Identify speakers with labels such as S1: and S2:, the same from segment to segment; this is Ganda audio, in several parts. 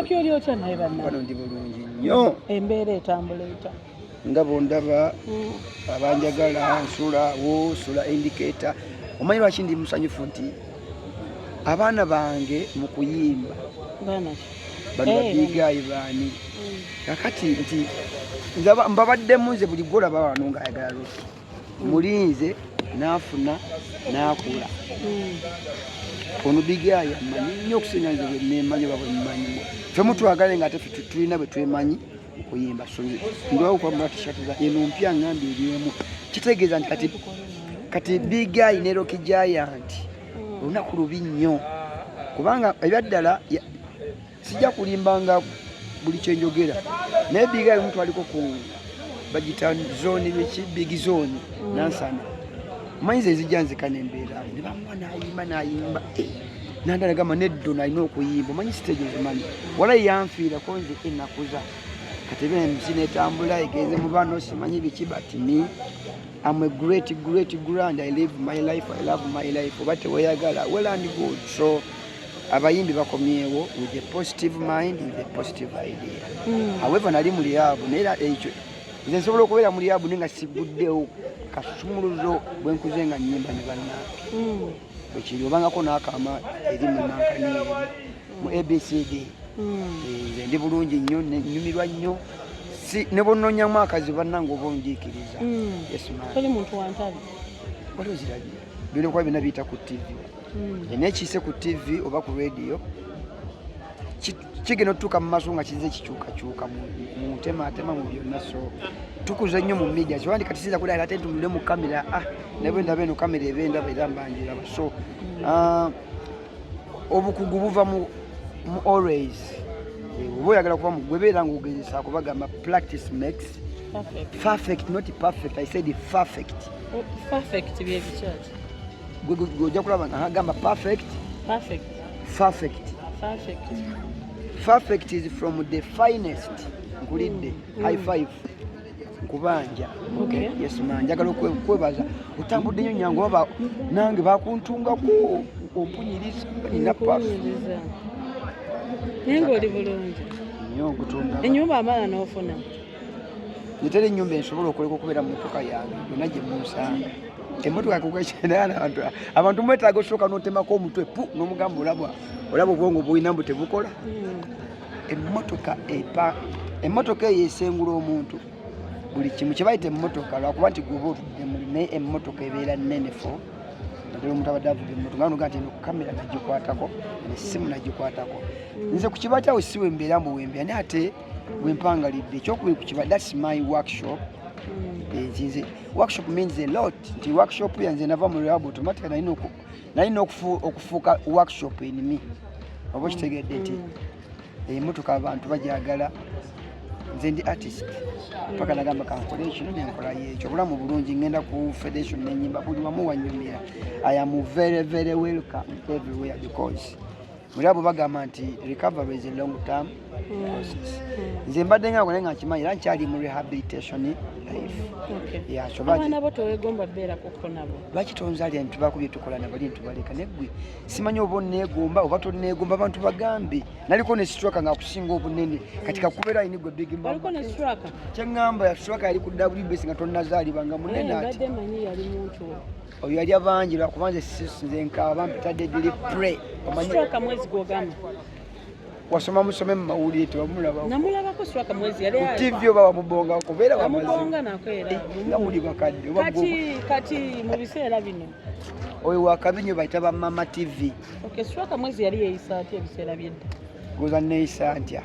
S1: Rocky, oli otya naye banna?
S2: Wano ndi bulungi nnyo.
S1: Embeera etambula etya?
S2: Nga bondaba, abanjagala nsula wo sula indicator. Omanyi lwaki ndi musanyufu? Nti abaana bange mu kuyimba
S1: Baana ki?
S2: Bano.
S1: Eh,
S2: Ba Big Eye baani kakati nti nze mbabaddemu nze buli gwolaba wano ng'ayagala Rocky, mulinze n'afuna n'akula. Ono Big Eye amanyi nnyo okusinga nze bwe neemanyi oba bwe mmanyi. Ffe mutwagale nga ate ffe tulina bwe twemanyi mu kuyimba. So nze ndwawo okwambala T-shirt za eno mpya, ngambye ebyemu kitegeeza nti kati Big Eye ne Rocky Giant olunaku lubi nnyo, kubanga ebyaddala sijja kulimbanga buli kyenjogera, naye Big Eye mutwaliko ku bagita zone biki, big zone Nansana. Omanyi nze nzijja nzika nembeera awo ne bamuwa n'ayimba n'ayimba. Eh, nandala gamba neddo nalina okuyimba. Omanyi stage ozimanyi, walayi yanfiirako nze enakuza kati ebe MC netambula egenze mu bano simanyi biki, but me, I'm a great great grand. I live my life, I love my life. Oba teweyagala, well and good. So abayimbi bakomyewo with a positive mind, with a positive idea. However, nali mu rehab, naye era ekyo nze nsobola okubeera mu rehab naye nga siguddewo kasumuluzo bwe nkuze nga nnyimba ne bannange. Bwekiri obangako n'akama eri mu nankani eri mu ABCD. Eh, nze ndi bulungi nnyo, nyumirwa nnyo. Ne bwononyamu akazi bannange oba onjiikiriza. Yes, man.
S1: Toli muntu wa ntalo?
S2: Waliwo zirabye byona kuba byonna biyita ku TV. Enekiise ku TV oba ku radio kigenda otutuuka mu maaso nga kize kikyukakyuka mu ntematema mu byonna. So tukuze nnyo mu media kiwandi kati sinza kulaba ate ntunule mu kamera. Ah, naye bwe ndaba eno kamera eba endaba era mbanjiraba. So ah, obukugu buva mu always. Eh, oba oyagala kuba gwe beera ng'ogezesa kubagamba practice makes
S1: Perfect.
S2: Perfect, not perfect. I said perfect.
S1: Oh, perfect byebikyaki?
S2: Gwe ojja kulaba nga agamba perfect.
S1: Perfect.
S2: Perfect.
S1: Perfect.
S2: Perfect is from the finest. Nkulidde high five, nkubanja. Yes ma, njagala okwebaza, otambudde nnyo nyangu oba nange bakuntungako ompunyiriza nina pafu.
S1: Nkuwuliriza. Naye ng'oli bulungi?
S2: Nnyo gutunda.
S1: Ennyumba amala n'ofuna?
S2: Nze ennyumba ensobola okuleka okubeera mu motoka yange yonna gye munsanga. Emmotoka kugakyana abantu mwetaaga osooka n'otemako omutwe pu n'omugamba olaba olaba obwongo bulina mbu tebukola. Emmotoka epa emmotoka eyo esengula omuntu buli kimu kye bayita emmotoka, lwakuba nti gwoba otudde muli, naye emmotoka ebeera nnene fo naddala omuntu abadde avuga emmotoka nga noga nti eno kamera nagikwatako, essimu nagikwatako. Nze ku kibati awo si wembeera mbu wembeera, naye ate wempangalidde. Ekyokubiri ku kibati, that's my workshop. Eh, nti nze workshop means a lot, nti workshop yanze nava mu rehab automatically nalina okufuuka workshop in me. Oba okitegedde nti emmotoka abantu bajagala, nze ndi artist paka nagamba kankole ekino nenkolayo ekyo. Obulamu bulungi, ngenda ku federation nenyimba buli wamu wanyumira. I am very very welcome everywhere because muli abo bagamba nti recovery is a long term process. Nze mbadde nga naye nga nkimanyi era nkyali mu rehabilitation life. Yeah, so
S1: Abaana bo tewegomba beerakoko nabo?
S2: Lwaki tonzalya ntubako byetukola nabali ntubaleka neggwe simanyi oba oneegomba oba toneegomba. Abantu bagambe naliko ne straka nga akusinga obunene kati kakubeera ayini gwe big mama.
S1: Waliko ne straka?
S2: Kyeŋŋamba ya straka yali ku WBS nga tonnazaalibwa nga munene ati.
S1: Mbadde manyi yali muntu.
S2: Oyo yali abangi lwakuba nze nze nkaaba bampita Deadly Prey, omanyi.
S1: Straka Mwezi gwogamba?
S2: Wasoma musome mu mawulire, tewamulaba?
S1: Namulabako Straka Mwezi yali
S2: Ku TV oba wamubongako beera wamazima.
S1: Namubonga nako era.
S2: Nga muli bakadde oba
S1: Kati mu biseera bino
S2: Oyo wakabinyo bayita ba Mama TV.
S1: Okay, Straka Mwezi yali yeeyisa atya ebiseera byedda?
S2: Goza neeyisa ntya?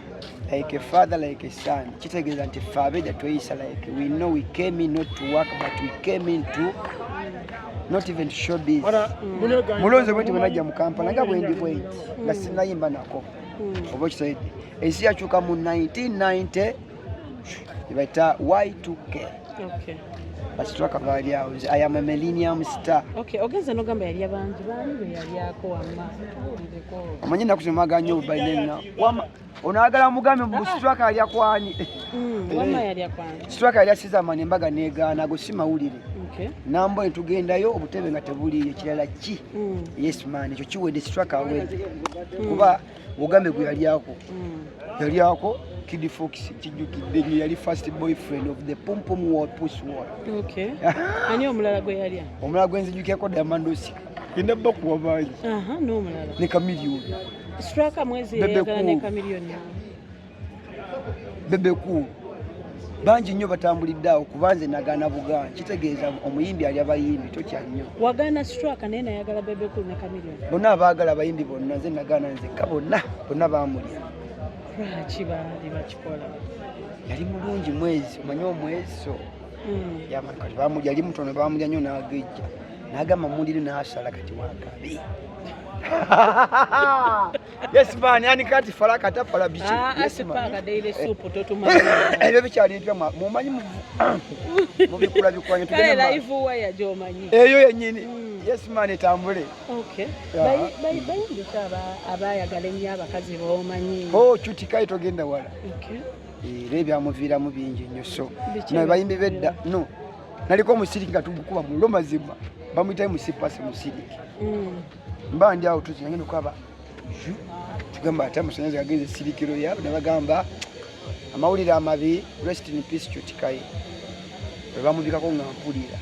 S2: Like a father, like a son. Kitegeeza nti ffe abedda tweyisa like we know we came in not to work, but we came in to not even to showbiz. Mulonze bwe nti bwe najja mu Kampala nga bwendi bwenti nga sinnayimba nako, oba okitegedde, ensi yakyuka mu 1990 ebaita Y2K. Ba Straka baali awo. Nze, I am a millennium star.
S1: Okay, ogenze nogamba yalya bangi, baani be yalyako? Wamma tubuulireko.
S2: Omanyi ennaku zino mwagala nnyo obubalina wama onaagala mugambe mu Straka alya kwani?
S1: Wamma yalya kwange.
S2: Straka yalya Sizamani, embaga negaana, ago si mawulire. Nambo netugendayo, obutebe nga tebuliyo. Ekirala ki? Yes man, ekyo kiwedde. Straka awedde, kuba ogambe gwe yalyako, yalyako Kid Fox, kijjukidde nnyo, yali first boyfriend of the pum pum wall puss wall.
S1: Okay, ani omulala gwe yalya?
S2: Omulala gwe nzijukirako, Diamond Osika, genda bakuwa bangi.
S1: Aha, n'omulala?
S2: Ne Chameleone.
S1: Straka mwezi
S2: Bebe
S1: yeyagala ne
S2: Cool.
S1: Chameleone.
S2: Bebe Cool. Bangi nnyo batambulidde awo, kuba nze nagaana bugaana, kitegeeza omuyimbi ali abayimbi totya nnyo.
S1: Wagaana Straka naye nayagala Bebe Cool ne Chameleone.
S2: Bonna abaagala abayimbi bonna, nze nagaana nzekka, bonna bonna baamulya.
S1: Lwaki baali bakikola?
S2: Yali mulungi mwezi, omanyi omwezi, so yama kati bamulya, yali mutono, bamulya nnyo n'agejja n'agamba mulire n'asala kati wakabi. Yes man, yani kati falaka tafala biki?
S1: Ah,
S2: Yes man.
S1: asipaaka daily soup totumanyi.
S2: Ebyo bikyali ebyo mumanyi mubikula bikwanye.
S1: Kale.
S2: Tugende mu
S1: Live wire gy'omanyi.
S2: Eyo yennyini. Yes man, etambule.
S1: Okay.
S2: Yeah.
S1: Bayimbi ki abayagala ennyo abakazi b'omanyi?
S2: Oh, Cutikayi, togenda wala. Era ebyamuviiramu bingi nnyo, so
S1: Biki?
S2: no bayimbi bedda no naliko omusiriki nga tugukuba mulo mazima, bamuyitayo musipasi musiriki. Mba ndi awo tuzi nagenda okulaba ju tugamba ate amasanyalaze gagenze sirikiro yaabwe, nabagamba amawulire amabi, rest in peace Cutikayi, bwe bamubikako nga mpulira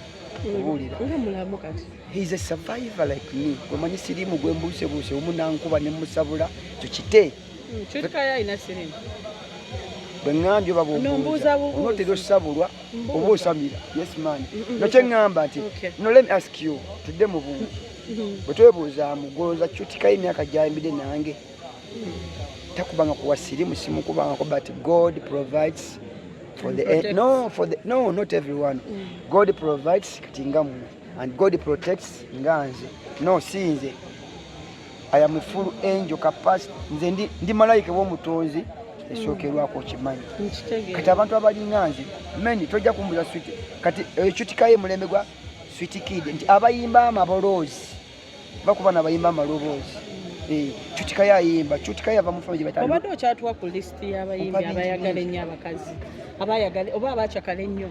S2: obuulira.
S1: Nga mulamu kati?
S2: He is a survivor like me. Gwemanyi siriimu gwe mbuusebuuse omu nankuba ne musabula kyo kite.
S1: Cutikayi alina sirimu?
S2: Bwe ŋŋambye oba
S1: No, mbuuza bubuuzi.
S2: onootera osabulwa
S1: Mbuuza.
S2: oba osamira. Yes man, no kyeŋŋamba nti no, let me ask you, tudde mu bungi bwe twebuuzaamu, golooza Cutikayo emyaka gyayambidde nange takubanga kuwa sirimu, simukubangako, but God provides for the
S1: Protects.
S2: No, for the, no, not everyone. God provides kati nga mmwe and God protects nga nze. No, si nze, I am a full angel capacity, nze ndi malayika w'omutonzi esookerwako, okimanyi.
S1: Nkitegeera.
S2: Kati abantu abalinga nze many tojja kumbuza switi. Kati ekyutikayo emulembe gwa Switi Kid nti abayimba amaboloozi bakuba nabayimba amaloboozi. Cutikayo ayimba, Cutikayo ava mu family gye bayita
S1: Obadde okyatuwa ku lisiti y'abayimbi
S2: Ompa bingi
S1: abayagala
S2: bingi.
S1: ennyo abakazi, abayagala oba abakyakala ennyo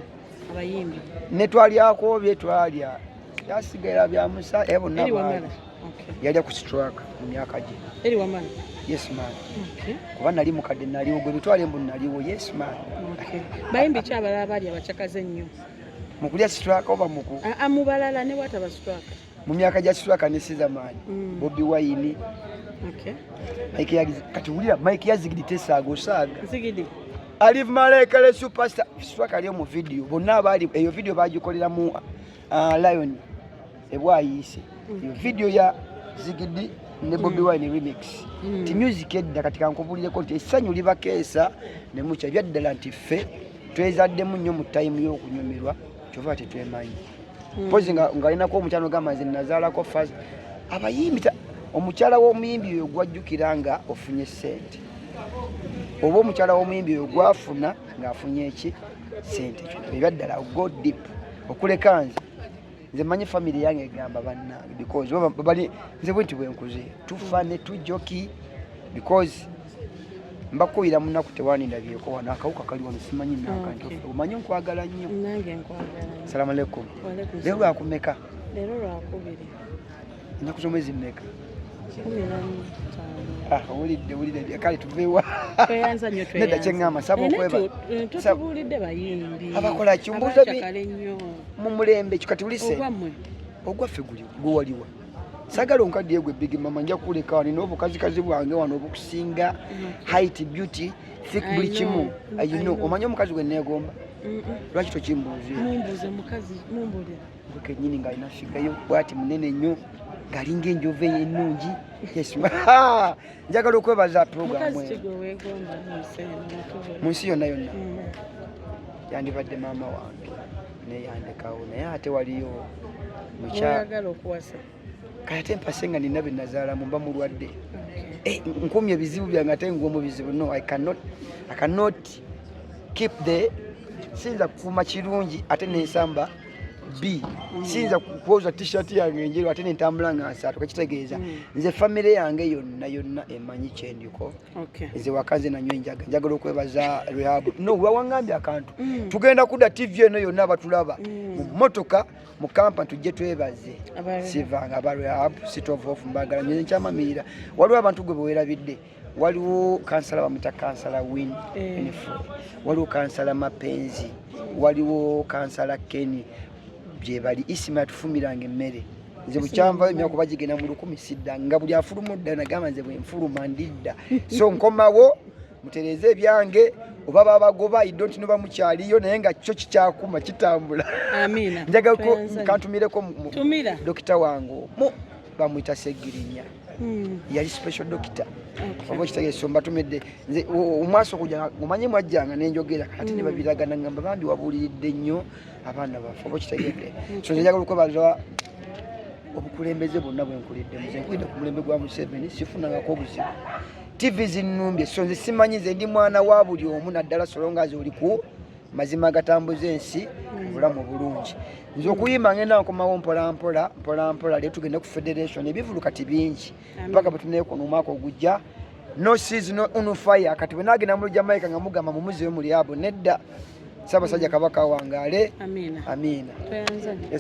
S1: abayimbi.
S2: Ne twalyako bye twalya, byasigala byamusa era bonna
S1: Eri
S2: baali.
S1: Wamala. Okay.
S2: Yalya ku Straka mu myaka gye.
S1: Eri Wamala.
S2: Yes man. Kuba nali mukadde, naliwo gwe bitwale mbu naliwo. Yes man.
S1: Okay. Bayimbi ki abalala baali abakyakaze ennyo?
S2: Mu kulya Straka oba muku?
S1: Ah, mu balala ne bwataba Straka.
S2: Mu myaka gya Straka ne Sizamani, Bobi Wine. Mike Yagiz, kati wulira Mike Yazigidi tesaaga osaaga.
S1: Zigidi.
S2: Alive Malekale superstar Straka ali mu video, bonna abaali eyo video bagikolera mu Lion ebwayiise, eyo video ya Zigidi ne Bobi Wine remix. Ti music edda, kati kankubulireko nti essanyu libakeesa ne mukya ebyaddala nti ffe twezaddemu nnyo mu time y'okunyumirwa, kyova tetwemanyi. Mpozi nga ng'alinako omukyala ogamba nze nazaalako first abayimbi omukyala w'omuyimbi oyo gwajjukira nga ofunye ssente, oba omukyala w'omuyimbi oyo gwafuna ng'afunye eki ssente, ebyaddala go deep okuleka nze. Nze manyi family yange egamba bannange because bali nze bwe nti bwe nkuze tufa ne tujoki because mbakubira munaku tewanindabyeko wano akawuka kali wano simanyi nanka. Omanyi nkwagala nnyo.
S1: Nange nkwagala.
S2: Salamu aleikum.
S1: Walaikum
S2: Leero
S1: salam.
S2: lwakumeka?
S1: Leero lwakubiri.
S2: Ennaku z'omwezi mmeka?
S1: 15.
S2: Ah, owulidde, owulidde, kale tuveewa.
S1: Tweyanza nnyo.
S2: Nedda, kyeŋŋamba saba okweba
S1: Tutubuulidde bayimbi
S2: Abakola ki? Mbuuza
S1: abakyakala ennyo.
S2: Mu mulembe ekyo kati ulise.
S1: Ogwammwe.
S2: Ogwaffe guli gwewaliwa, sagala onkaddiye gwe big mama, nja kuleka wano n'obukazikazi bwange wano obukusinga height, beauty, thick,
S1: I
S2: buli
S1: know.
S2: kimu.
S1: I
S2: You know,
S1: know.
S2: omanyi omukazi gwe neegomba? Lwaki tokimbuuze?
S1: Mumbuuze mukazi, mumbulira.
S2: Gwe kennyini ng'alina figure yo bwati munene nnyo ng'alinga enjovu eyo ennungi. Yes, njagala okwebaza programu
S1: Mukazi ki
S2: eno.
S1: gwe weegomba mu nsi eno mutubule?
S2: Mu nsi yonna yonna yandibadde maama wange neyandekawo, naye ate waliyo mukyala.
S1: Oyagala okuwasa?
S2: Kale ate mpase nga nina be nazaalamu, mba mulwadde. Eh, nkumye ebizibu byange ate ngwa mu bizibu. No, I cannot keep the siyinza kukuuma kirungi ate nensamba. B, siyinza kwoza T-shirt yange enjeru ate nentambula nga nsaatu. Kakitegeeza nze famire yange yonna yonna emanyi kyendiko. Nze waka nze nanywa enjaga. Njagala okwebaza rehab. No, wawangambye akantu. Tugenda kudda TV eno yonna abatulaba mu motoka, mu kampani, tujje twebaze. Sivanga aba rehab, City of Hope, mbagala nyo, nkyamamirira. Waliwo abantu gwe bewerabidde. Waliwo kansala bamwita Kansala Win. Winfrey. Waliwo Kansala Mapenzi, waliwo Kansala Kenny, gyebali. Isima yatufumiranga emmere. Nze bukyanvayo emyaka oba gigenda mu 1000 sidda, nga buli afuluma odda nagamba nze bwenfuluma ndidda. So nkomawo mutereeze ebyange, oba babagoba, I don't know, bamukyaliyo, naye nga kyo kikyakuma kitambula.
S1: Amiina.
S2: Njagala
S1: Tweyanza.
S2: kantumireko
S1: Tumira.
S2: Dokita wange omu bamwita Segirinya. Yali special doctor. Oba okitegeeza, so mbatumidde nze omwaso okujja omanye mwajjanga nenjogera kati ne babiragana ngamba bambi wabuuliridde nnyo abaana baffe, oba okitegedde. So nze njagala okwebaza obukulembeze bwonna bwenkulidde. Nze nkulidde ku mulembe gwa Museveni, sifunangako obuzibu. TV zinnumbye, so nze simanyi, nze ndi mwana wa buli omu, naddala so long as oli ku mazima agatambuza ensi, obulamu obulungi. Nze okuyimba ngenda nkomawo mpola mpola mpola mpola. Leero tugende ku federation, ebivulu kati bingi paka bwe tuneekona omwaka ogujja. No season, no on fire. Kati bwe nagenda mu Jamaica nga mugamba mumuzeeyo muli abo, nedda. Ssaabasajja Kabaka wangaale.
S1: Amiina.
S2: Amiina.
S1: Tweyanza.
S2: Yes.